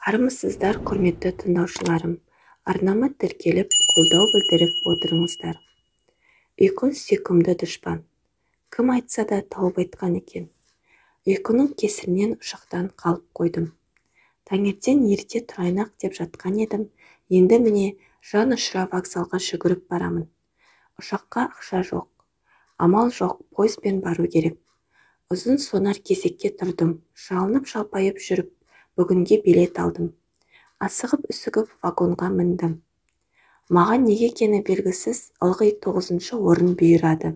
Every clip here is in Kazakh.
Армысыздар, құрметті тыңдаушыларым! Арнама тіркеліп, қолдау білдіріп отырыңыздар. Ұйқы — сүйкімді дұшпан. Кім айтса да тауып айтқан екен. Ұйқының кесірінен ұшақтан қалып қойдым. Таңертең ерте тұрайын-ақ деп жатқан едім, енді міне жан ұшыра вокзалға жүгіріп барамын. Ұшаққа ақша жоқ. Амал жоқ, пойызбен бару керек. Ұзын сонар кезекке тұрдым, жалынып-жалпайып жүріп, бүгінге билет алдым. Асығып-үсігіп вагонға міндім. Маған неге екені белгісіз, ылғи 9-шы орын бұйырады.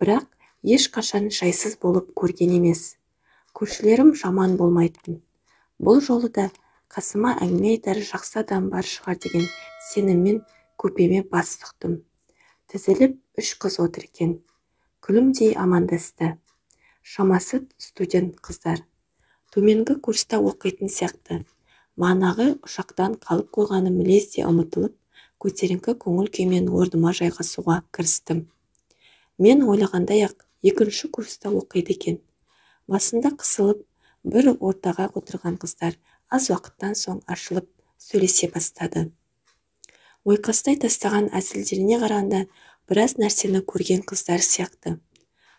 Бірақ ешқашан жайсыз болып көрген емес. Көршілерім жаман болмайтын. Бұл жолы да қасыма әңгіме айтар жақсы адам бар шығар деген сеніммен купеме бас сұқтым. Тізіліп үш қыз отыр екен. Күлімдей амандасты. Шамасы, студент қыздар. Төменгі курста оқитын сияқты. Манағы ұшақтан қалып қойғаным лезде ұмытылып, көтеріңкі көңіл күймен орныма жайғасуға кірістім. Мен ойлағандай-ақ, екінші курста оқиды екен. Басында қысылып, бір ортаға отырған қыздар аз уақыттан соң ашылып сөйлесе бастады. Ойқастай тастаған әзілдеріне қарағанда, біраз нәрсені көрген қыздар сияқты.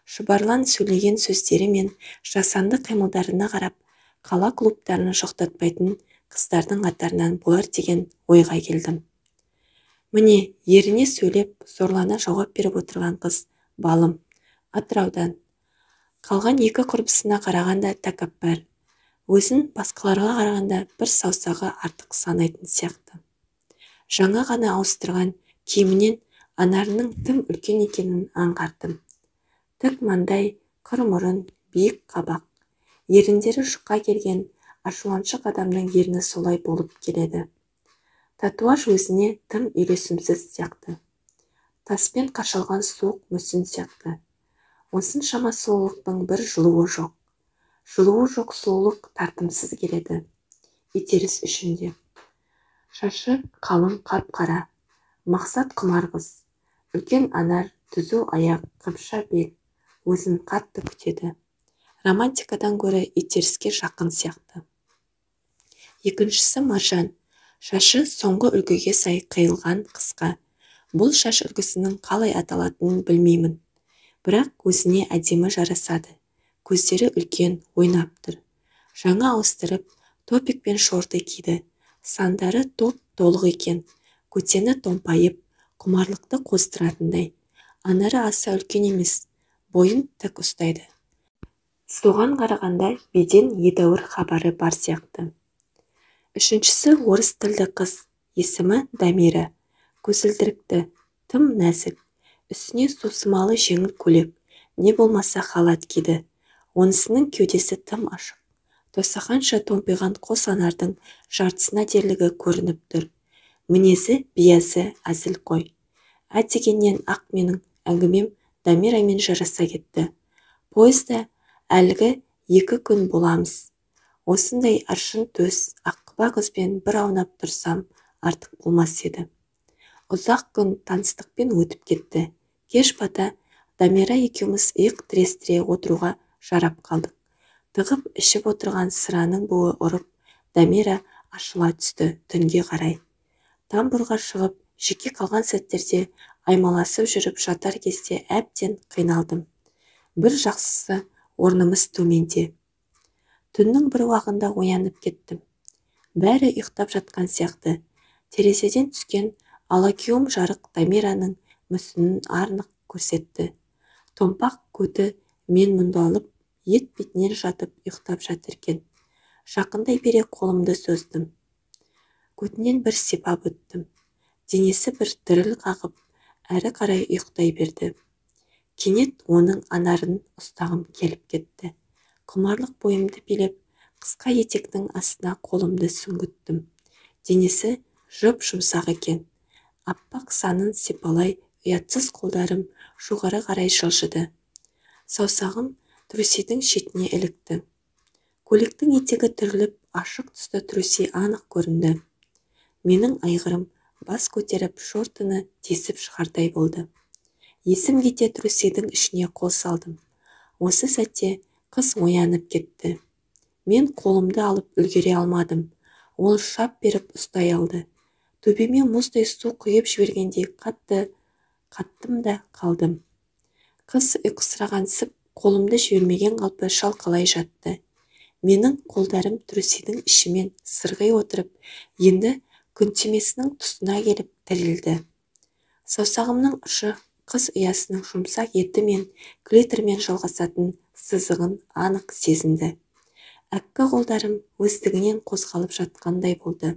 Шұбарлан сөйлеген сөздері мен жасанды қимылдарына қарап, қала клубтарын жоқтатпайтын қыздардың қатарынан болар деген ойға келдім. Міне, еріне сөйлеп, зорлана жауап беріп отырған қыз Балым, Атыраудан. Қалған екі құрбысына қарағанда тәкаппар. Өзін басқаларға қарағанда бір саусағы артық санайтын сияқты. Жаңа ғана ауыстырған киімінен анарының тым үлкен екенін аңғардым. Тік маңдай, қыр мұрын, биік қабақ. Еріндері жұқа келген, ашуланшақ адамның ерні солай болып келеді. Татуаж өзіне тым үйлесімсіз сияқты. Таспен қашалған суық мүсін сияқты. Осыншама сұлулықтың бір жылуы жоқ. Жылуы жоқ сұлулық тартымсыз келеді. Итеріс үшін де. Шашы қалың, қап-қара. Мақсат құмар қыз. Үлкен анар, түзу аяқ, қыпша бел. Өзін қатты күтеді. Романтикадан гөрі итеріске жақын сияқты. Екіншісі Маржан. Шашы соңғы үлгіге сай қиылған, қысқа. Бұл шаш үлгісінің қалай аталатынын білмеймін. Бірақ өзіне әдемі жарасады. Көздері үлкен, ойнап тұр. Жаңа ауыстырып, топик пен шорты киді. Сандары топ-толық екен. Көтені томпайып, құмарлықты қоздыратындай. Анары аса үлкен емес, бойын тік ұстайды. Соған қарағанда биден едәуір хабары бар сияқты. Үшіншісі орыс тілді қыз, есімі Дамира. Көзілдірікті, тым нәзік. Үстіне сусымалы жеңіл көйлек, не болмаса халат киді. Онысының кеудесі тым ашық. Тостағанша томпиған қос анардың жартысына дерлігі көрініп тұр. Мінезі биязы, әзілқой. Ә дегеннен ақ менің әңгімем Дамирамен жараса кетті. Пойызда әлгі 2 күн боламыз. Осындай аршын төс, аққұба қызбен бір аунап тұрсам артық болмас еді. Ұзақ күн таныстықпен өтіп кетті. Кеш бата Дамира екеуміз иық тірестіре отыруға жарап қалдық. Тығып ішіп отырған сыраның буы ұрып, Дамира ашыла түсті түнге қарай. Тамбурға шығып, жеке қалған сәттерде аймаласып жүріп жатар кезде әбден қиналдым. Бір жақсысы, орнымыз төменде. Түннің бір уағында оянып кеттім. Бәрі ұйықтап жатқан сияқты. Терезеден түскен алакеуім жарық Дамираның мүсінін анық көрсетті. Томпақ көті мен мұндалып, ет бетінен жатып ұйықтап жатыр екен. Жақындай бере қолымды создым. Көтінен бір сипап өттім. Денесі бір діріл қағып, әрі қарай ұйықтай берді. Кенет оның анарын ұстағым келіп кетті. Құмарлық бойымды билеп, қысқа етектің астына қолымды сүңгіттім. Денесі жұп-жұмсақ екен. Аппақ санын сипалай ұятсыз қолдарым жоғары қарай жылжыды. Саусағым трусидің шетіне ілікті. Көйлектің етегі түріліп, ашық түсті труси анық көрінді. Менің айғырым бас көтеріп, шортыны тесіп шығардай болды. Есім кете трусидің ішіне қол салдым. Осы сәтте қыз оянып кетті. Мен қолымды алып үлгере алмадым. Ол шап беріп ұстай алды. Төбеме мұздай су құйып жібергендей қатты қаттым да қалдым. Қыз ұйқысырағансып, қолымды жібермеген қалпы шалқалай жатты. Менің қолдарым трусидің ішімен сырғи отырып, енді күнтемесінің тұсына келіп тірелді. Саусағымның ұшы қыз ұясының жұмсақ еті мен клитормен жалғасатын сызығын анық сезінді. Әккі қолдарым өздігінен қозғалып жатқандай болды.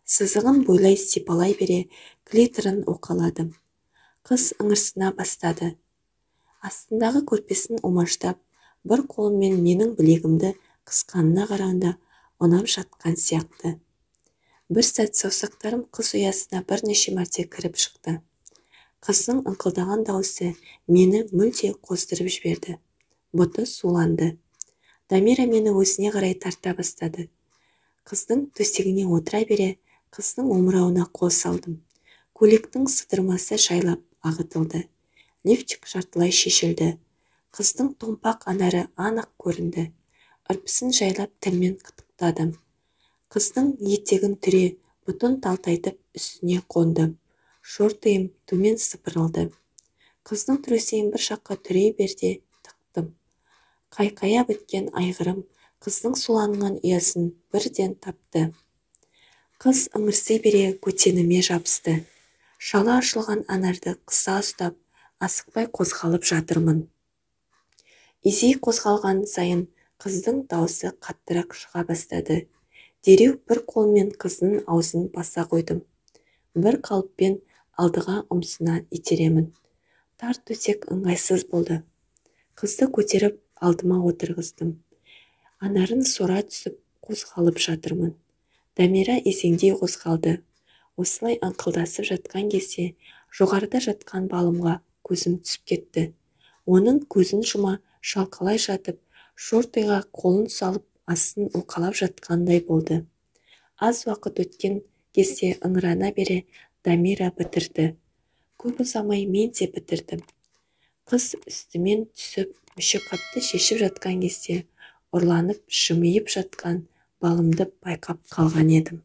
Сызығын бойлай сипалай бере клиторын уқаладым. Қыз ыңырсына бастады. Астындағы көрпесін умаждап, бір қолымен менің білегімді қысқанына қарағанда ұнап жатқан сияқты. Бір сәт саусақтарым қыз ұясына бірнеше мәрте кіріп шықты. Қыздың ыңқылдаған дауысы мені мүлде қоздырып жіберді. Бұты суланды. Дамира мені өзіне қарай тарта бастады. Қыздың төсегіне отыра бере, қыздың омырауына қол салдым. Көйлектің сыдырмасы жайлап ағытылды. Лифчик жартылай шешілді. Қыздың томпақ анары анық көрінді. Ырпысын жайлап тілмен қытықтадым. Қыздың етегін түре, бұтын талтайтып үстіне қондым. Шортиым төмен сыпырылды. Қыздың трусиін бір жаққа түре берде тықтым. Қайқая біткен айғырым қыздың суланған ұясын бірден тапты. Қыз ыңырси бере көтеніме жабысты. Шала ашылған анарды қыса ұстап, асықпай қозғалып жатырмын. Изей қозғалған сайын қыздың даусы қаттырақ шыға бастады. Дереу бір қолмен қыздың аузын баса қойдым. Бір қалыппен алдыға ұмсына итеремін. Тар төсек ыңғайсыз болды. Қызды көтеріп алдыма отырғыздым. Анарын сора түсіп қозғалып жатырмын. Дамира изеңдей қозғалды. Осылай аңқылдасып жатқан кезде жоғарыда жатқан балымға көзім түсіп кетті. Оның көзін жұма шалқалай жатып, шортыға қолын салып астын уқалап жатқандай болды. Аз уақыт өткен кезде ыңырана бере Дамира бітірді. Көп ұзамай мен де бітірдім. Қыз үстімен түсіп, мүшеқапты шешіп жатқан кезде ұрланып жымиып жатқан балымды байқап қалған едім.